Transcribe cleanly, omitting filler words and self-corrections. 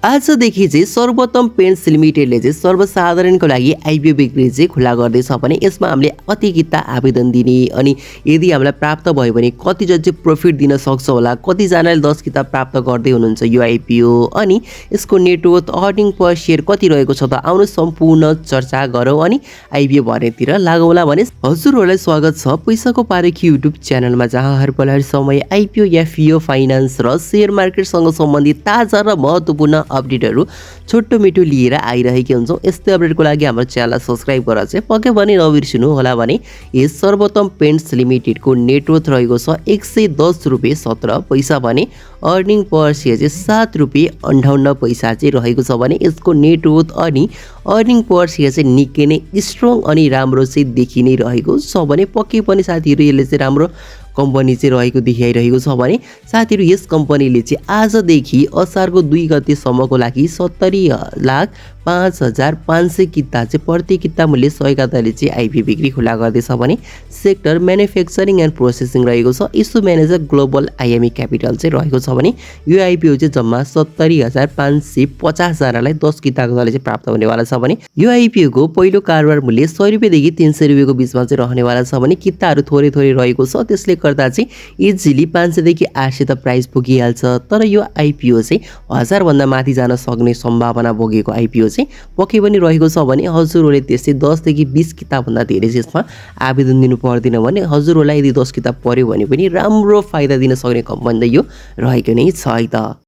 आजदेखि चाहिँ सर्वोत्तम पेन्ट्स लिमिटेडले चाहिँ सर्वसाधारणको लागि आइपिओ बिक्री चाहिँ खुला गर्दैछ भने यसमा हामीले कति किता आवेदन दिने अनि यदि हामीलाई प्राप्त भयो भने कति चाहिँ प्रफिट दिन सक्छ होला, कतिजनाले 10 किताब प्राप्त गर्दै हुनुहुन्छ यो आइपिओ अनि यसको नेटवर्थ अर्निङ पर सेयर कति रहेको छ त आउनु सम्पूर्ण चर्चा गरौँ अनि आइपिओ भर्नेतिर लागौँला भने हजुरहरूलाई स्वागत छ पैसाको पारेखी युट्युब च्यानलमा जहाँ हर समय आइपिओ एफपिओ फाइनान्स र सेयर मार्केटसँग सम्बन्धित ताजा र महत्त्वपूर्ण अपडेटहरू छोटो मिठो लिएर आइरहेको हुन्छौँ। यस्तै अपडेटको लागि हाम्रो च्यानललाई सब्सक्राइब गरेर चाहिँ पक्कै पनि नबिर्सिनु होला भने यस सर्वोत्तम पेन्ट्स लिमिटेडको नेटवर्थ रहेको छ 110 रुपियाँ 17 पैसा भने अर्निङ पर सेयर चाहिँ 7 रुपियाँ 58 पैसा चाहिँ रहेको छ भने यसको नेटवर्थ अनि अर्निङ पर सेयर चाहिँ निकै नै स्ट्रङ अनि राम्रो चाहिँ देखि नै रहेको छ भने पक्कै पनि साथीहरू यसले चाहिँ राम्रो कम्पनी चाहिँ रहेको देखाइरहेको छ भने साथीहरू यस कम्पनीले चाहिँ आजदेखि असारको 2 गतेसम्मको लागि 70,05,500 किता चाहिँ प्रति किता मूल्य 100 किताले चाहिँ आइपिओ बिक्री खुला गर्दैछ भने सेक्टर म्यानुफ्याक्चरिङ एन्ड प्रोसेसिङ रहेको छ। Issue manager global IME capital चाहिँ रहेको छ भने यो आइपिओ चाहिँ जम्मा 70,550 जनालाई 10 किताको दरले चाहिँ प्राप्त हुनेवाला छ भने यो आइपिओको पहिलो कारोबार मूल्य 100 रुपियाँदेखि 300 रुपियाँको बिचमा चाहिँ रहनेवाला छ भने किताहरू थोरै थोरै रहेको छ त्यसले गर्दा चाहिँ इजिली 500 देखि 800 त प्राइस पुगिहाल्छ। तर यो आइपिओ चाहिँ 1000 भन्दा माथि जान सक्ने सम्भावना बोकेको आइपिओ चाहिँ पक्कै पनि रहेको छ भने हजुरहरूले त्यसै 10 देखि 20 किताब भन्दा धेरै चाहिँ यसमा आवेदन दिनु पर्दैन भने हजुरहरूलाई यदि 10 किताब पर्यो भने पनि राम्रो फाइदा दिन सक्ने कम्पनी यो रहेको नै छ है त।